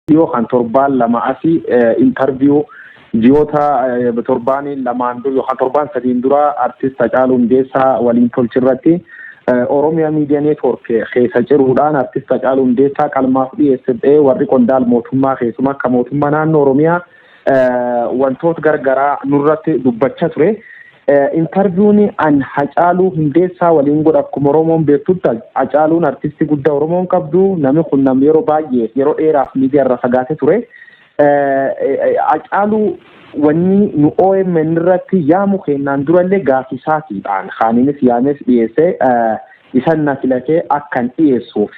Dhiyoo kan torbaan 2 asii interview ji'oota torbaan lamaan dur yookaan torbaan sadiin dura artist Hacaaluu Hundeessaa waliin tolchirratti Oromiyaa Miidiyaa Neetwoork keessa ciruudhaan artist Hacaaluu Hundeessaa qalmaaf dhiyeesse warri qondaal mootummaa, keessumaa akka mootummaa naannoo Oromiyaa, wantoota gargaraa nurratti dubbachaa ture. Interview'n an Hacaaluu Hundeessaa waliin godha, akkuma Oromoon beektutti Hacaaluun artistii guddaa Oromoon qabdu. Namni kun nam yeroo baay'ee yeroo dheeraaf miidiyaa irra fagaate ture. Hacaaluu wanni nu OMN irratti yaamu kennaan durallee gaafii isaatiidhaan kaaninis yaames dhiyeessee isan na filatee akkan dhiyeessuuf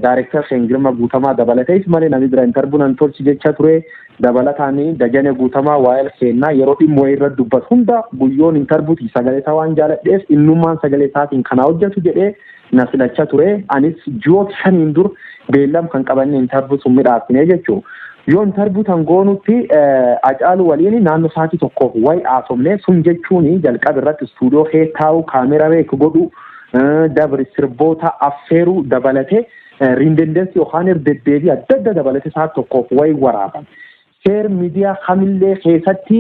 daareektar Girma Guutamaa dabalatees malee namni bira interview nan tolchi jecha ture. Dabalataan Dajane Guutamaa waa'ee kennaa yeroo dhimma wayii irratti dubbatu hunda guyyoon interviewti sagalee isaa waan jaaladheef innummaan sagalee isaatiin kana hojjetu jedhee na filachaa ture. Anis ji'oota 5n dur beellam kan qabanne interview sun midhaasine jechuudha. Yoo interview tan goonutti Hacaaluu waliin naannoo sa'aatii tokkoof wayi haasofne. Sun jechuun jalqaba irratti istuudiyoo kee taa'u, kaameraa beeku godhu, dabri sirboota affeeruu dabalatee, redundancy yookaan deddeebii adda addaa dabalatee sa'aatii tokkoof wayi waraaban. Seer miidiyaa kamillee keessatti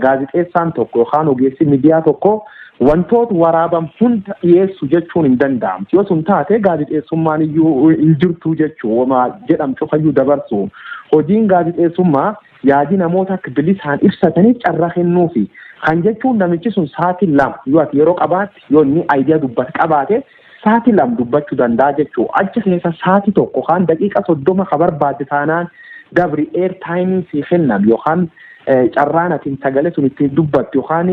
gaazexeessaan tokko yookaan ogeessi miidiyaa tokko wantoota waraaban hunda dhiyeessu jechuun hin danda'amu. Yoo sun taate gaazexeessummaan iyyuu hin jirtu jechuu, wama jedhamtu fayyuu dabarsu. Hojiin gaazexeessummaa yaadii namoota akka bilisaan ibsataniif carraa kennuufi. Kan jechuun namichi sun sa'aatii 2 yoo ati yeroo qabaatte, yoo inni idea dubbate qabaate, sa'aatii 2 dubbachuu danda'a jechuudha. Achi keessa sa'aatii 1 yookaan daqiiqa 30 ka barbaadde taanaan dabri air time sii kennan yookaan carraan ati sagalee sun ittiin dubbattu yookaan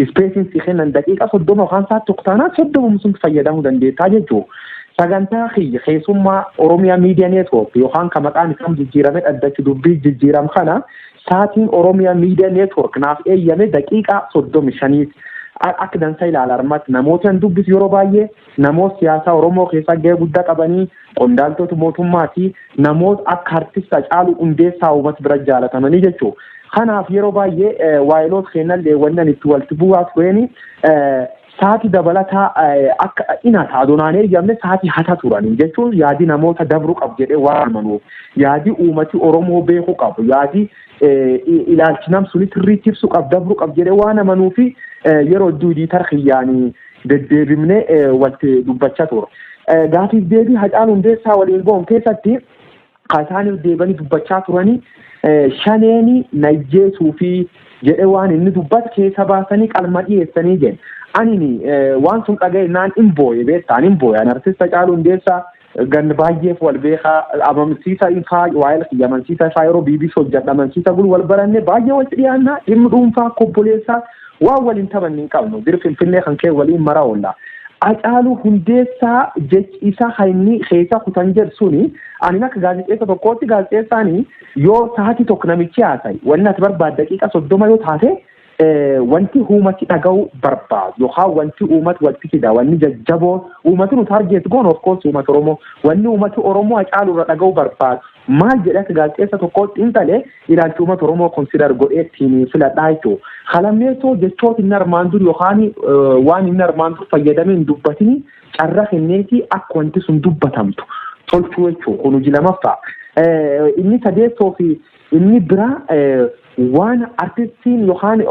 spaceiin sii kennan daqiiqa 30 yookaan sa'aatii 1 taanaan 30 sun fayyadamuu dandeettaa jechuudha. Sagantaa kiyya keessummaa Oromiyaa Miidiyaa Neetwoork yookaan kan maqaan isaa jijjiirame dhaddachi dubbii jijjiiram kana, sa'aatiin Oromiyaa Miidiyaa Neetwoork naaf eeyyame daqiiqaa 35ti. Akka dansa ilaala armatti namoota hin dubbisu, yeroo baay'ee namoota siyaasaa Oromoo keessaa gahee guddaa qabanii, qondaaltota mootummaati, namoota akka artist Hacaaluu Hundeessaa uummata bira jaalatamanii jechuudha. Kanaaf yeroo baay'ee waayiloota kennallee wannan itti walitti bu'aa tureeni sa'aatii dabalataa akka inata adoonaan eeyyamne sa'aatii hata turanii jechuun yaadii namoota dabruu qabu jedhee waan amanuuf, yaadii uummati Oromoo beekuu qabu, yaadii ilaalchi nam suni sirriitti ibsuu qabu dabruu qabu jedhee waan amanuufi yeroo hedduu editor kiyyaanii deddeebimnee walitti dubbachaa ture. Gaafiif deebii Hacaaluu Hundeessaa waliin goon keessatti isaaniif deebanii dubbachaa turanii shaneeni najjeesuu fi jedhe waan inni dubbatu keessa baasanii qalma dhiyeessanii jedhe. Ani waan sun dhaga'e naan hin booye, beektaa, hin booye. Ani artist Hacaaluu Hundeessaa gan baay'eef wal beekaa, amansiisa ifaa waa'ee kiyya amansiisa ifaa yeroo BBC hojjedha amansiisa gulu wal baranne, baay'ee walitti dhiyaannaa, dhimmi dhuunfaa kobboleessaa waan waliin taphanne hin qabnu, dir Finfinnee kan kee waliin mara oolla. Hacaaluu Hundeessaa jechi isaa kan inni keessa kutan jedhu suni, ani akka gaazexeessa tokkootti, gaazexeessaani yoo sa'aatii 1 namichi haasa'i, wanni ati barbaadde daqiiqa 30 yoo taate, wanti uummati dhaga'uu barbaadu yookaan wanti uummati walitti fida, wanni jajjaboo uummati nu target goon, of course uummata Oromoo, wanni uummati Oromoo Hacaaluu irra dhaga'uu barbaadu maal jedhee akka gaazexeessa tokkootti xiinxalee ilaalchi uummata Oromoo consider godhee ittiin filadhaa jechuudha. Kalammeessoo jechoota inni armaan dur yookaan waan inni armaan dur fayyadamee hin dubbatini carra kenneeti akka wanti sun dubbatamtu tolchuu jechuudha. Kun hojii lamaffaa. Inni sadeessoo fi inni biraa waan artistiin yookaan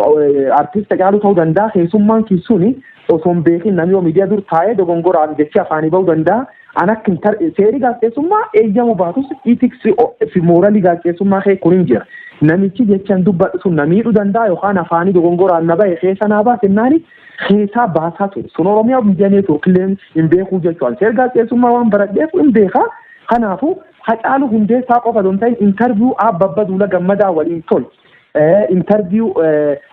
artist Hacaaluu ta'uu danda'a, keessummaan keessuun osoo hin beekin namni yoo miidiyaa dur taa'ee dogongoraan jechi afaanii bahuu danda'a. An akka seerii gaazexeessummaa eeyyamu baatus ethics fi moralii gaazexeessummaa kee kun hin jira. Namichi jechaan dubbadhu sun na miidhuu danda'a yookaan afaanii dogongoraan na bahe keessa naa baase naani keessaa baasaa ture. Sun Oromiyaa Miidiyaa Neetwoork illee hin beekuu jechuudha. Seera gaazexeessummaa waan baradheef hin beekaa. Kanaafuu Hacaaluu Hundeessaa qofa osoo hin ta'in interview Abba Abba Duula Gammadaa waliin tolche. Interview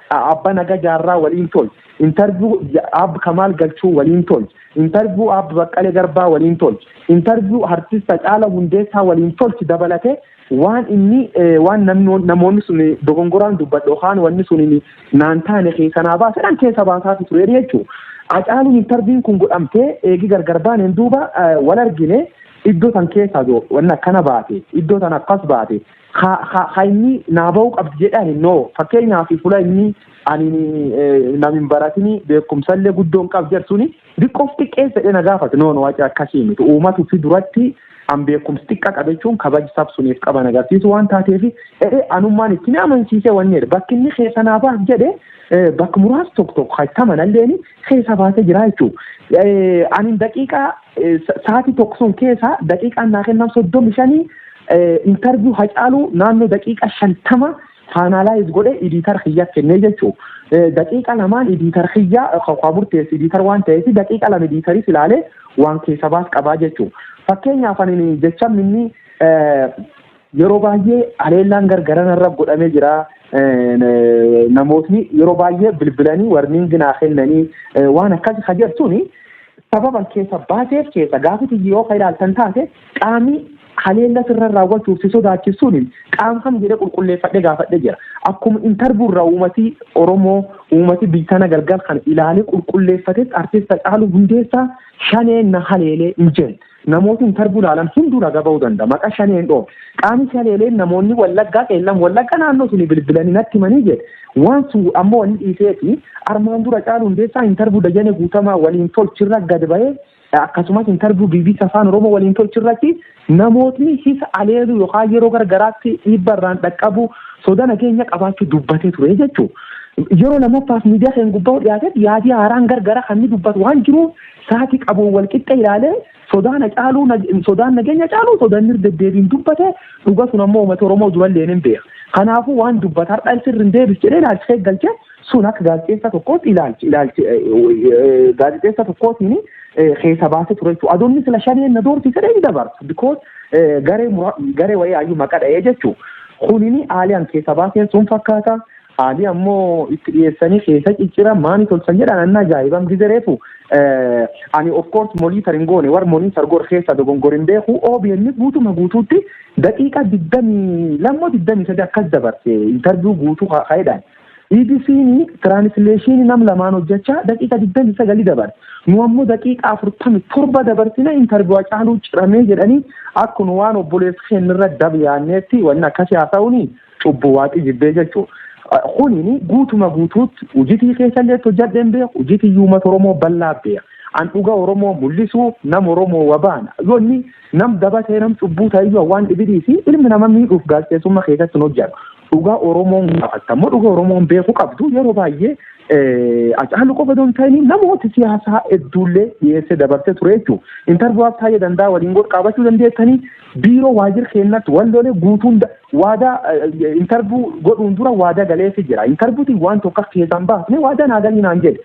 Abba Naga Jaarraa waliin tolche. Interview Abba Kamaal Galchuu waliin tolche. Interview Abba Baqqalee Garbaa waliin tolche. Interview artist Hacaaluu Hundeessaa waliin tolche dabalatee waan inni waan namoonni sun dogongoraan dubbadhu yookaan wanni sun naan taane keessa naa baasedhaan keessa baasaa ture jechuudha. Hacaaluun interview'n kun godhamtee eegi gargar baaneen duuba wal argine, iddoo san keessa wanni akkana baate, iddoo san akkas baate, ha inni naa bahuu qabdi jedhan. No, fakkeenyaaf fuula inni ani nam hin baratini, beekumsallee guddoo hin qabu jedhu suni xiqqoof xiqqeessa jedhee na gaafate. No, no, waca akkasii miti, uummatu fi duratti An beekumsi xiqqaa qabachuun kabaja sabsuniif qaban agarsiisu waan taateef anummaan itti amansiisee wanni jedhe bakki inni keessa naa baas jedhe bakka muraasa tokko tokko hattaman illeen keessa baasee jira jechuudha. Ani daqiiqaa sa'aatii tokko sun keessa daqiiqaan naa kennan 35 interview Hacaaluu naannoo daqiiqa 50 finalize godhe editor kiyyaa kennee jechuudha. Daqiiqa lamaan editor kiyyaa kan murteessu editor waan ta'eef daqiiqa 2 editoris ilaalee waan keessa baas qabaa jechuudha. Fakkeenyaaf ani jecha inni yeroo baay'ee haleellaan gargaran irra godhamee jira. Namootni yeroo baay'ee bilbilanii warning naa kennanii waan akkas hajartuuni sababan keessa baaseef keessa gaafiti yoo ka ilaaltan taate qaamni haleella sirra raawwachuuf si sodaachisuun qaama kam jedhee qulqulleeffadhee gaafadhee jira. Akkuma interview irraa uummati Oromoo uummati biyya galgal kan ilaalee qulqulleeffatetti artist Hacaaluu Hundeessaa shaneen na haleelee hin jenne. Namooti interview ilaalan hunduu raga ba'uu danda'a. Maqaa shaneen dhoobe. Qaamni haleeleen namoonni Wallaggaa qeellan Wallaggaa naannoo suni bilbilanii natti himanii jedhe. Waan sun ammoo wanni dhiiseefi armaan dura Hacaaluu Hundeessaa interview Dajanee Guutamaa waliin tolchirra gad ba'ee akkasumas interview BBC Afaan Oromoo waliin tolchirratti namootni hisa aleelu yookaan yeroo gargaraatti dhiibba irraan dhaqqabu soda nageenya qabaachuu dubbatee ture jechuudha. Yeroo lamaffaaf miidiyaa keenya gubbaa dhiyaatetti yaadii haaraan gargara kan inni dubbatu waan jiruuf sa'aatii qabuun wal qixxe ilaalee sodaan caaluu sodaan nageenya caaluu sodaan deddeebiin dubbate dhuga sun ammoo uummata Oromoo durallee ni beeka. Kanaafuu waan dubbata har'a sirri hin deebis jedhee ilaalchisee galchee sun akka gaazexeessa tokkootti ilaalchi ilaalchi gaazexeessa tokkootiin keessa baasee ture jechuudha. Adoonni sila shaneen na doorsise hin dabarsu because garee garee wayii hayyuu maqaa dha'ee jechuudha. Kunini haaliyaan keessa baaseen sun fakkaata. Haalii ammoo itti dhiyeessanii keessa ciccira maani tolchan jedhan anna ajaa'ibam gizereefu ani of course monitor hin goone war monitor godhe keessa dogongor hin beeku. OBN guutuma guutuutti daqiiqa 22 23 akkas dabarse interview guutuu ka'eedhaan. EBC'n translation nam lamaan hojjechaa daqiiqa 29 dabarse. Nu ammoo daqiiqa 47 dabarsine interview Hacaaluu ciramee jedhanii akkuma waan obboleessa keenyarra dabyaanneetti wanni akkasii haasa'uuni cubbuu waaqi jibbee jechuudha. Kunini guutuma guutuutti hojiitii keessallee hojjadheen beeku hojiitii uummata Oromoo bal'aa beeka. An dhuga Oromoo mul'isuuf nam Oromoo wabaan yoonni nam dabatee nam cubbuu ta'eyyuu waan dhibidii fi ilmi nama miidhuuf gaazexeessummaa keessatti hin hojjetu. Dhugaa Oromoon gaafatta ammoo dhuga Oromoon beekuu qabdu yeroo baay'ee Hacaaluu qofa osoo hin ta'in namoota siyaasaa hedduullee dhiyeessee dabarsee ture jechuudha. Interview taa'ee danda'a waliin godhu qabaachuu dandeessanii biiroo waajjira keenyatti wallolee guutuun waadaa interview godhuun dura waadaa galeessi jira. Interviewtiin waan tokko akka keessaan baafne waadaa naa galii naan jedhe.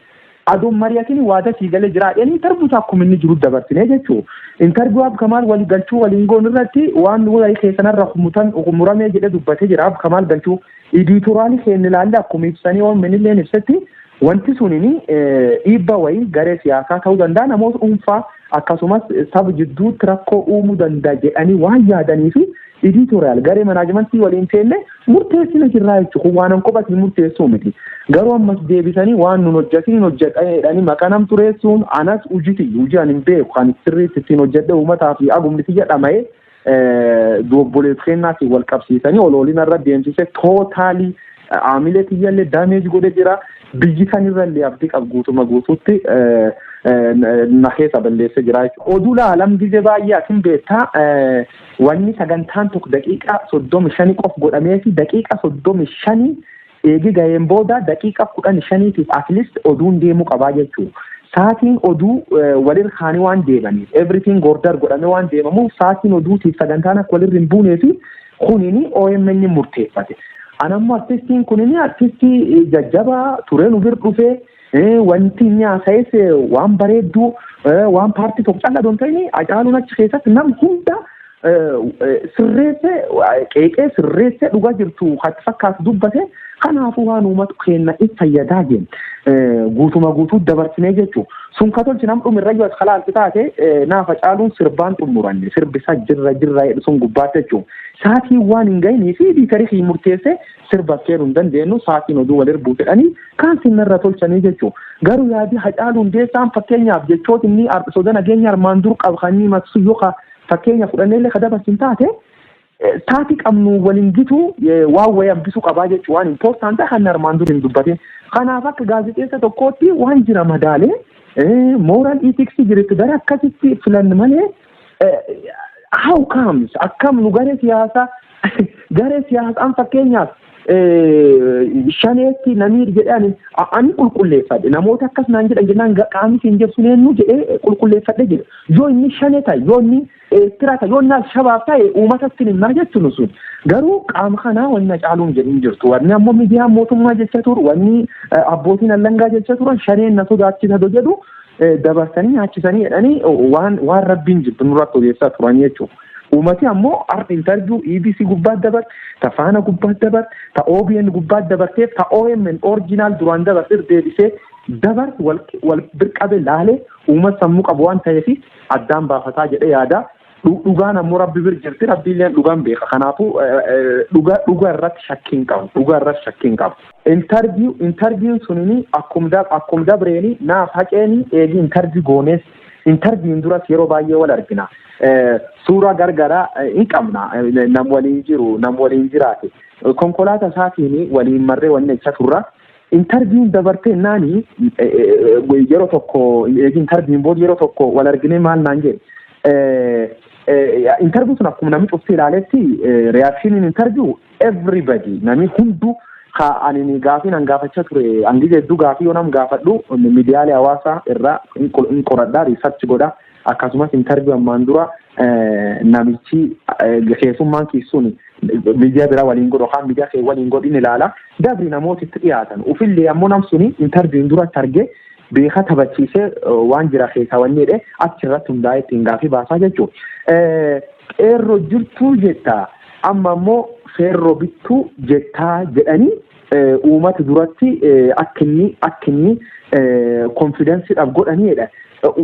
Adoon mari'atiin waadaa sii galee jira jedhanii interview akkuma inni jiru dabarsine jechuudha. Interview Abkamaal walii galchuu waliin goon irratti waan walii keessanarra muramee jedhee dubbatee jira Abkamaal galchuu. Editorial keenya ilaalle akkuma ibsanii waan minilleen ibsetti wanti sunini dhiibba wayii garee siyaasaa ta'uu danda'a namoota dhuunfaa akkasumas saba jidduutti rakkoo uumuu danda'a jedhanii waan yaadanii fi editorial garee managementii waliin teenne murteessina jirraa jechuudha. Kun waan kophatiin murteessuu miti. Garuu ammas deebisanii waan nun hojjetin hojjedha jedhanii maqaa nam tureessuun anas hojii hojii ani hin beeku kan sirriitti ittiin hojjedhe uummataa fi agumni tiyya dhama'ee obboleessa kennaatiin wal qabsiisanii oloolina irra deemsise totally aamilee tiyyallee damage godhe jira. Biyyi sanirrallee abdii qabu guutuma guutuutti na keessa balleessee jira jechuudha. Oduu laalam gizee baay'ee atin beektaa wanni sagantaan tokko daqiiqaa 35 qof godhamee fi daqiiqa 35 eegi ga'een booda daqiiqa 15tiif at least oduun deemuu qabaa jechuudha. Saatiin oduu walirra kaanii waan deemaniif everything order godhamee waan deemamuuf saatiin oduutiif sagantaan akka walirra hin buunee fi kunini OMN murteeffate. Anammoo artistiin kunini artistii jajjabaa turee nu bir dhufee wanti inni haasa'es waan bareedduu waan paartii tokko callaa don ta'ini Hacaaluun achi keessatti nam hunda sirreessee qeeqee sirreessee dhugaa jirtu hatti fakkaatu dubbate. Kanaafuu waan uummatu keenya if fayyadaa jenna guutuma guutuu dabarsinee jechuudha. Sun ka tolchi nam dhumirra yoo as kalaalti taate naaf Hacaaluun sirbaan xumuranne sirbisaa jirra jirra jedhu sun gubbaatti jechuudha. Saatiin waan hin gahinii fi editorii murteessee sirba kennuu hin dandeenyu saatiin oduu walir buusedhanii kaan sinnarra tolchanii jechuudha. Garuu yaadii Hacaaluu Hundeessaan fakkeenyaaf jechoota inni soda nageenya armaan dur qabu kan inni maqsu yookaan fakkeenya fudhannee illee ka dabarsin taate saatii qabnu waliin gitu waan wayii hambisuu qabaa jechuudha waan important kan armaan dur hin dubbatin. Kanaaf akka gaazexeessa tokkootti waan jira madaalee moral ethics jirutti gara akkasitti filan malee How comes? Akkam nu garee siyaasaan fakkeenyaaf shaneetti namiir jedhan ani qulqulleeffadhe. Namoota akkas naan jedhan jennaan, qaamni siin jedhu eenyu jedhee qulqulleeffadhe jedha. Yoo inni shanee ta'e, yoo inni Eertiraa ta'e, yoo inni Alshabaab ta'e, uummatatti himnaa jechuun sun. Garuu qaama kanaa wanni caaluun jedhin jirtu. Wanni ammoo miidiyaan mootummaa jecha turu, wanni abbootiin allangaa jecha turan, shaneen na sodaachisa jedhu dabarsanii nyaachisanii jedhanii waan rabbiin jirtu nurratti odeessaa turan jechuudha. Uummati ammoo har'a interview EBC gubbaatti dabarte, ta Faana gubbaatti dabarte, ta OBN gubbaatti dabarteef, ta OMN original duraan dabarteef deebisee dabarte wal birqabe laalee, uummata sammuu qabu waan ta'eef addaan baafataa jedhee yaada. Dhugaan ammoo rabbi bir jirti, rabbiillee dhugaan beeka. Kanaafuu dhugaa irratti shakkii hin qabu. Dhugaa irratti shakkii hin qabu. Interviewn sunini akkum dabreeni naaf haqeeni eegi interview goonees, interviewn duras yeroo baay'ee wal argina. Suuraa gargaraa hin qabna, nam waliin jiru, nam waliin jiraate. Konkolaataa isaatiin waliin marree wanni jecha turra. Interviewn dabartee naani yeroo tokko, eegi interviewn booda yeroo tokko wal arginee maal naan jedhe. Interview sun akkuma namni cufti ilaaletti, reactioniin interview everybody, namni hunduu ka ani gaafii nan gaafachaa ture. Hangi hedduu gaafii yoo nam gaafadhu miidiyaalee hawaasaa irraa hin qoradhaa, research godha. Akkasumas interview ammaan dura namichi keessummaan keessuun miidiyaa biraa waliin godhu yookaan miidiyaa kee waliin godhin ilaala. Dabri namoota itti dhiyaatan ufillee ammoo nam suni interviewn duratti argee beeka taphachiisee waan jira keessaa wanni jedhee achirratti hundaa'ee ittiin gaafii baasaa jechuudha. Qeerroo jirtuu jetta, amma ammoo feerroo bittuu jettaa jedhanii uummata duratti akka inni confidenceiidhaaf godhaniidha.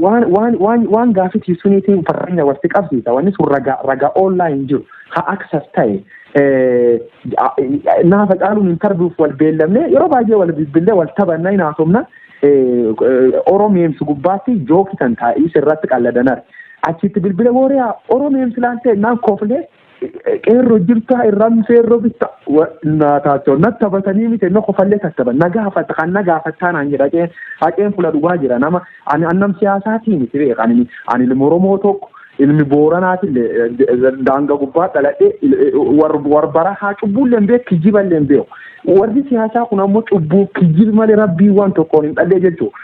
Waan gaafii suniitiin fakkeenya walitti qabsiisa. Wanni sun ragaa online jiru haa access ta'e. Naafa caaluun interviewf wal beellamne, yeroo baay'ee wal bilbillee wal taphannaa hin haasofna. Oromeemsi gubbaatti joke kan taa'ii irratti qalladanar. Achitti bilbila booriyaa Oromeemsi laaltee naan koflee, qeerroo jirtaa irraan feerroo bitta naataachoo na taphatanii miti, na kofallee tattaban na gaafata kan na gaafattaa naan jedha. Haqeen haqeen fuula dhugaa jira. Nama ani annam siyaasaatii miti beeka. Ani ilmi Oromoo tokko, ilmi Booranaatillee, daanga gubbaa dhaladhee warbara haa cubbuullee hin beeku, kijiballee hin beeku. Warri siyaasaa kun ammoo cubbuu kijibi malee rabbii waan tokkoon hin dhallee jechuudha.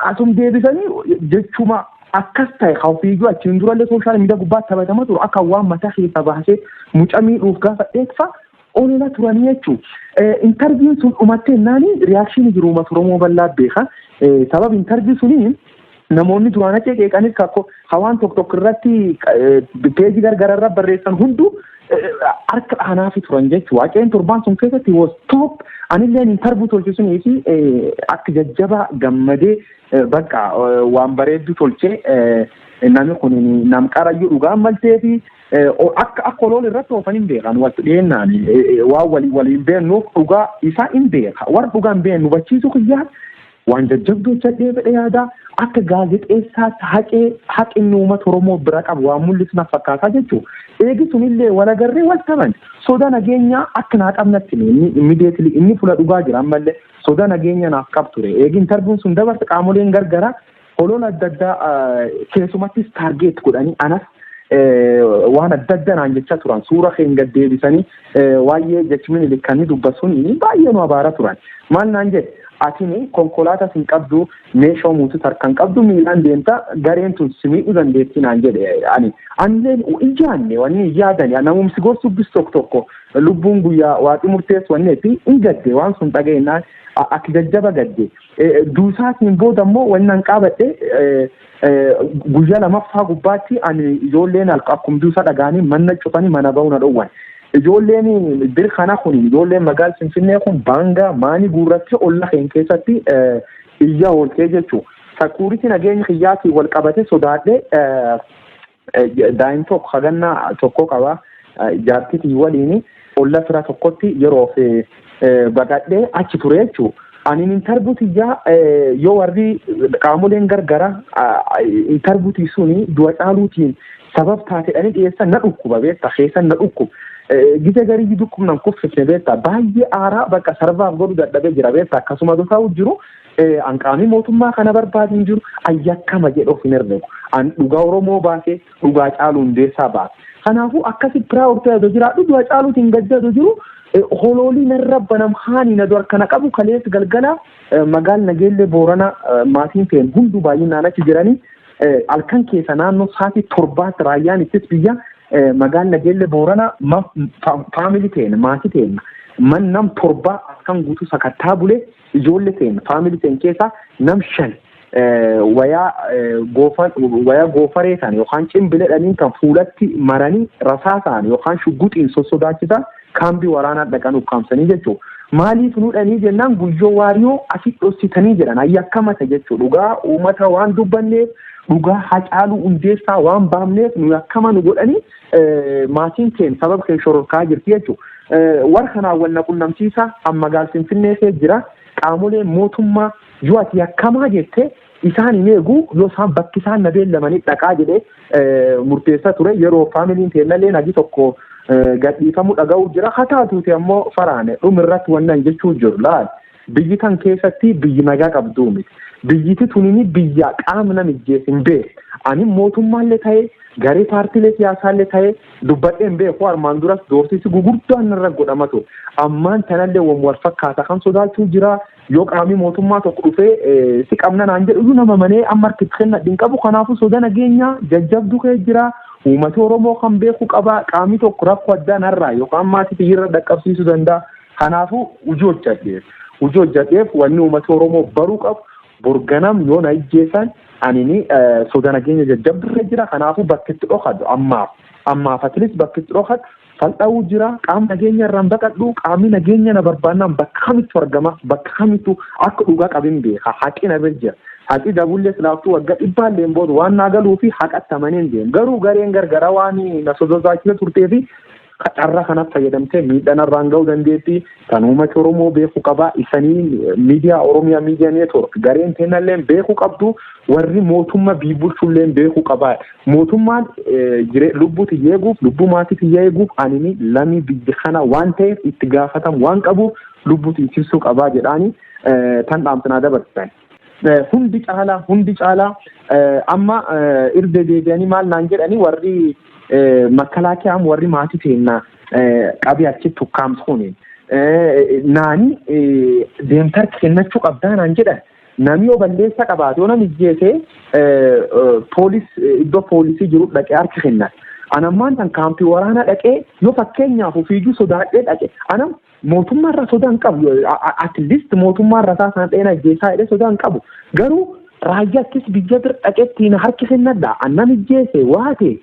Asum deebisanii jechuma akkas ta'e ofiiyyuu achiin durallee social media gubbaatti taphatama turu, akka waan mataa keessa baasee mucaa miidhuuf gaafa dheekfa olola turanii jechuudha. Interviewn sun dhumattee naani reaction jiru uummata Oromoo bal'aa beeka. Sababa interview sunii namoonni duraan achi qeeqanis kakko hawaan tokko tokko irratti peejii gargaraa irra barreessan hunduu harka dhaanaafi turan jechuudha. Waaqeen torbaan sun keessatti was top. Anilleen interview tolche sunii fi akka jajjabaa gammadee, bakka waan bareeddu tolchee, namni kun nam qarayyuu dhugaan maltee fi akka olool irratti oofan hin beekan. Walitti dhiyeennaan waan walii waliin beennuuf dhugaa isaa hin beeka. Warra dhugaa hin beeknu hubachiisuu kiyyaa waan jajjabduu hojjedhee fedhe yaada. Akka gaazexeessaatti haqee haqinni uummata Oromoo bira qabu waan mul'isu na fakkaataa jechuudha. Eegi sunillee wal agarree wal taban soda nageenyaa akka naa qabnatti inni immediately inni fuula dhugaa jira, ammallee soda nageenya naaf qab ture. Eegi interviewn sun dabarte qaamoleen gargaraa holola adda addaa keessumattis target godhanii anas waan adda adda naan jecha turan. Suura keenya gad deebisanii waa'ee jechi Minilik dubbasuun baay'ee nu abaara turan. Maal naan jedhe? Atini konkolaataa sin qabdu, meeshaa muutu harkaan qabdu, miilaan deemta, gareen tun si miidhuu dandeetti naan jedhe. Ani anillee ijaanne wanni yaadani namumsi gorsubbis tokko tokko lubbuun guyyaa waaqi murteessu wanni itti hin gadde. Waan sun dhageenyaan akka jajjaba gadde. Duusaatiin booda immoo wanni an qaabadhe, guyyaa lamaffaa gubbaatti ani ijoolleen akkuma duusaa dhagaanii mana cufanii mana ba'uu na dhowwan. Ijoolleen bir kana kun, ijoolleen magaala Finfinnee kun baangaa maanii guurrattee olla keenya keessatti iyya ooltee jechuudha. Security nageenya kiyyaatiin wal qabate sodaadhee, daa'im tokko hagannaa tokko qaba, jaartitii waliin olla fira tokkotti yeroof baqadhee achi ture jechuudha. Ani interview tiyyaa yoo warri qaamoleen gargara interviewtii suni du'a caaluutiin sabab taateedhanii dhiyeessan na dhukkuba beekta, keessan na dhukkuba. Gise garii dhukkubnan kuffifne beektaa, baay'ee aaraa bakka sarbaaf godhu dadhabee jira beektaa. Akkasumas ta'u jiru an qaamii mootummaa kana barbaadu hin jiru, ayyakkama jedhu of hin herregu. An dhugaa Oromoo baasee, dhugaa Caaluu Hundeessaa baase. Kanaafuu akkasi proud ta'ee jiraadhu, du'a Caaluutiin gaddatu jiru, holoolii narra banam haanii na dura kana qabu. Kalees galgala magaal Nageellee Boorana maatiin ta'en hunduu baay'inaan achi jiranii, halkan keessa naannoo sa'aatii 7tti raayyaan ittis biyya magaal Nageellee Boorana family ta'en, maatii ta'en, man nam 7 halkan guutuu sakattaa bulee. Ijoollee ta'en, family ta'en keessaa nam 5 wayaa goofan, wayaa goofaree ta'an yookaan cimbiledhaniin kan fuulatti maranii, rasaasaan yookaan shugguxiin sossodaachisaa kaambii waraanaa dhaqan ukkaamsanii jechuudha. Maaliif nuudhanii jennaan, Guyyoo Waariyoo asii dhossitanii jedhan, ayyaakkamata jechuudha. Dhugaa uummata waan dubbanneef, dhugaa Hacaaluu Hundeessaa waan baafneef nu akkama nu godhanii, maatiin keenya sababa keenya shororkaa jirti jechuudha. Warra kanaan wal qunnamsiisa amma magaal Finfinnee keessa jira. Qaamoleen mootummaa yoo ati yakkamaa jettee isaan hin eegu, yoo isaan bakki isaan na beellamanii dhaqaa jedhee murteessaa ture. Yeroo familyn teennallee nagi tokko gadhiifamuu dhaga'uu jira. Haa taatuuti ammoo faraane dhumirratti wannan jechuu jiru, laal, biyyi tan keessatti biyyi nagaa qabduu miti. Biyyiti tunini biyya qaama namijjees hin beeku. Ani mootummaallee ta'ee, garee paartiilee siyaasaallee ta'ee dubbadhee hin beeku. Armaan duras doorsisi gugurdaan narra godhama ture. Ammaan tanallee wal fakkaata kan sodaachuu jira. Yoo qaamni mootummaa tokko dhufee si qabna naan jedhu nama manee amma harkitti kennadhu hin qabu. Kanaafuu soda nageenyaa jajjabduu kee jira. Uummati Oromoo kan beeku qaba. Qaamni tokko rakkoo addaa narraa yookaan maatii irra dhaqqabsiisuu danda'a. Kanaafuu hojii hojjedheef. Hojii hojjedheef wanni uummati Oromoo baruu qabu, borganam yoo na ijjeessan anini soda nageenya jajjabduu jira. Kanaafuu bakki itti dhokadhu ammaaf. Ammaaf atilis bakki itti dhokadhu fal'aa'uu jira. Qaamni nageenya irraan baqadhu, qaamni nageenya na barbaannaan bakka kamittu argama, bakka kamittu akka dhugaa qabin beeka. Haqi na bira jira. Haqi dabullee silaaftuu waggaa dhibbaallee booda waan naa galuu fi haqatti amaneen deemu. Garuu gareen gargara waan na sosodaachisa turtee fi carraa kanaaf fayyadamtee miidhaan irraan ga'uu dandeetti. Kan uummati Oromoo beekuu qaba. Isanii miidiyaa Oromiyaa Miidiyaa Network gareen teennallee beekuu qabdu. Warri mootummaa bulchullee beekuu qaba. Mootummaan lubbuu tiyya eeguuf, lubbuu maatii tiyya eeguuf, anini lamii biyya kana waan ta'eef itti gaafatamu waan qabuuf lubbuu tiksisuu qabaa jedhaanii tan dhaamsanaa dabarsan. Hundi caalaa amma irra deebi'anii maal naan jedhanii, warri makkalaakiyaan, warri maatii teennaa qabee achitti ukkaamsuuni. Naani deemtar kennachuu qabdaa naan jedhan. Namni yoo balleessa qabaate, yoo namni ijjeese, poolis iddoo poolisii jiru dhaqee harka kennan. Anammaan tan kaampii waraanaa dhaqee yoo fakkeenyaaf ofiiyyuu sodaadhee dhaqe, anam mootummaarra sodaa hin qabu. At least mootummaarra isaa sana dheena ijjeessaa jedhee sodaa hin qabu. Garuu raayyaa ittis biyya bira dhaqeettiin harki kennadha. Annam ijjeese waate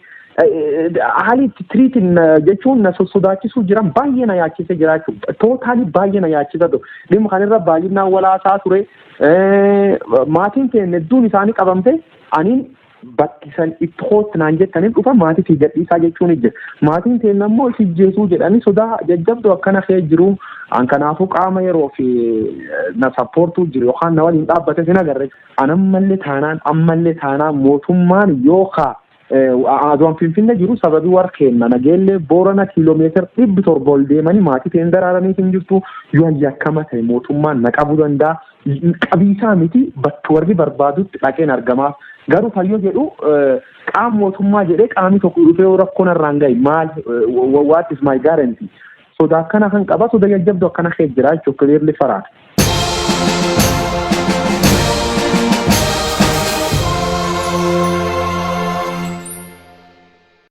haalli itti tiriitiin jechuun na sodaachisuu jiran baay'ee na yaachise jiraachuu, totally baay'ee na yaachisa ture. Dhimma kanarra baay'inaan walaasaa ture. Maatiin keenya hedduun isaanii qabamte, aniin bakki san itti hootti naan jettanii dhufa maatii fi gadhiisaa jechuun jira. Maatiin keenya immoo si ijjeesuu jedhanii sodaa jajjabduu akkana kee jiru. An kanaafuu qaama yeroo fi na supportuu jiru yookaan na waliin dhaabbate sin agarre. An ammallee taanaan mootummaan yookaan aduun Finfinnee jiru sababii warra kenna Nageellee Boorana kiiloomeetira 700 ol deemanii maatii ta'een daraaranii hin jirtu, yoo yakkama ta'e mootummaan na qabuu danda'a. Qabiisaa miti, bakki warri barbaadutti dhaqeen argamaaf. Garuu fayyoo jedhu qaama mootummaa jedhee qaamni tokko dhufee rakkoo narraan gahe maal, what is my guarantee? Soda akkana kan qaba, soda jajjabdu akkana kee jira jechuudha, clearly faraata.